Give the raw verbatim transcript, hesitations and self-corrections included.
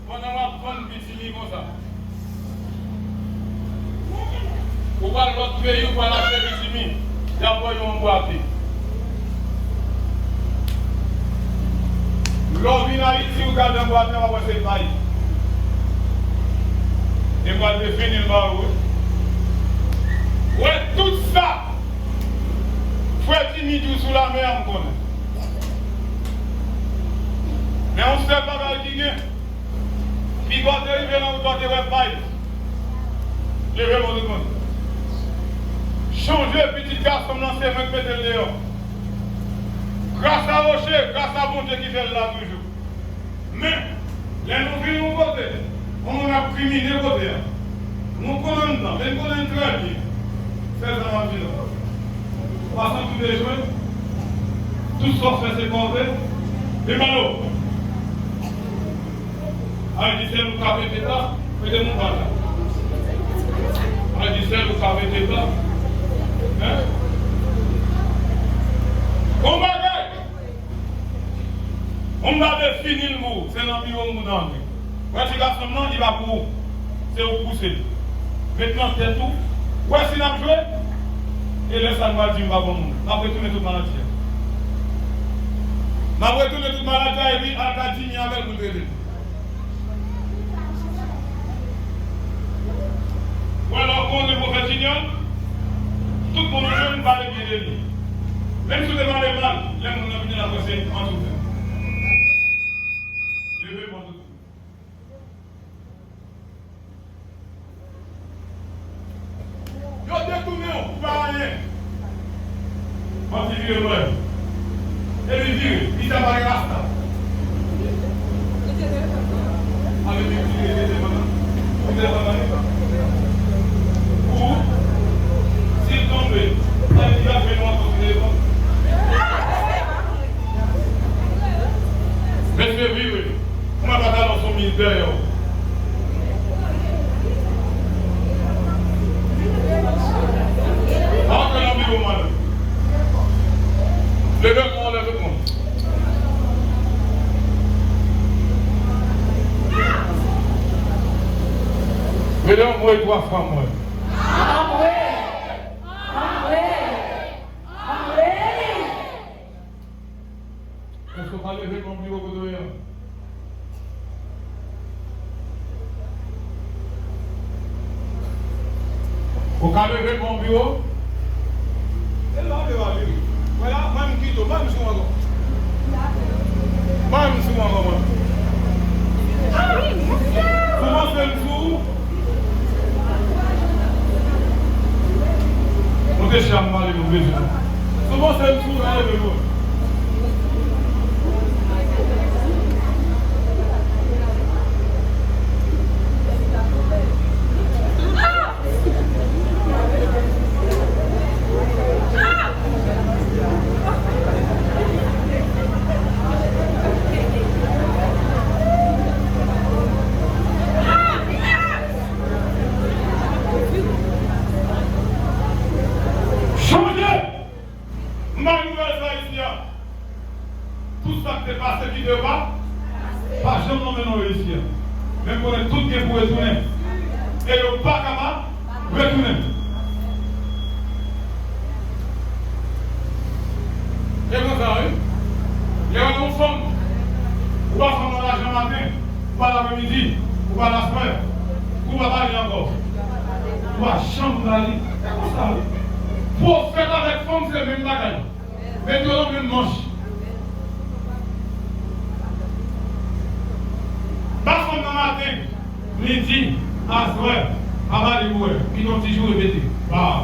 Pandan w ap vann pitimi konsa, ou pral lòt peyi, ou pral achte pitimi, y ap ba w yon anbwate. Lè w vin Ayiti, ou gade anbwate a, w ap wè se pay. E m pral defini l ba ou, wi. Wè tout sa Frè Jimmy di w sou lamè a, m konnen. Men yon sèl bagay ki gen, piga w te rive nan wout la, w te wè pay. Leve men w tout moun. Chonje, pitit gason m lan, se mwen k mete l deyò. Gras a Woche, gras a Bondye ki fè l la toujou. Men, lè nou vin yon kote, yon moun ap krimine kote a. Nou konn anndan, men n konnen l trè byen. Sèl sa m ap di nou. Pasan tou dejwe, tout sa w fè se kòve, e malo. Ay di sèl ou ka pete ta, pete moun pa ta. Ay di sèl ou ka pete ta. Hein? Bon bagay! Mwen m pa defini l pou ou, se nan biwo m pou w antre. Wè ti gason m nan, li pa pou ou. Se ou k pouse l. Met nan tèt ou. Wè si n ap jwe, e lè sa a n pral di m pa bon moun. M ap retounen tout maladi a. M ap retounen tout maladi a epi al ka Jimmy avè l pou l trete l. Wè lè w konnen pwofèt Junior, tout moun ou jwenn pale byen de li. Menm si w te pale mal, lè moun nan vini l ap wè se anti w fè. Leve men w tout moun. Yo detounen w pou pa anyen. Manti vire dwèt. Epi vire, misye pa gen rasta. Avèk yon ti vire telefòn nan. Vire telefòn nan. Pou, si l tonbe, sa vle di y ap jwenn nou ankò sou telefòn. Mesye vire. Mwen pa ka nan son miz dèyè w. Antre nan biwo mwen. Leve men w anlè tout moun. Mete yon mwen twa fwa mwen. Anmwe! Anmwe! Anmwe! Èske w ka leve men w pi wo kote w ye a? Ou ka leve men w pi wo? E la w leve a vire. Wè la, mwen m kite w, mwen m sou ankò. Mwen m sou ankò, mwen. Ou panse m sou ou? Monte chè a m pale nou bezwen. Sou panse m sou ou, leve nou. Chanje! M bay nouvèl sa isi a. Tout sa k te pase kite yo pa, pa janm nonmen non yo isi a. Men m konnen tout gen pou retounen. E yo pa kapab retounen. E konsa wi. Lè w wè yon fanm, ou pa fanm nan lajan maten, ou pa l apremidi, ou pa l aswè, ou pa pale ankò. Ou pa janm pale. E konsa wi. Pwofèt avèk fanm se menm bagay. Mete yo nan menm manch. Ba fanm nan maten, midi, aswè, pa pale pou wè. Kite yon ti jou repete. Ba.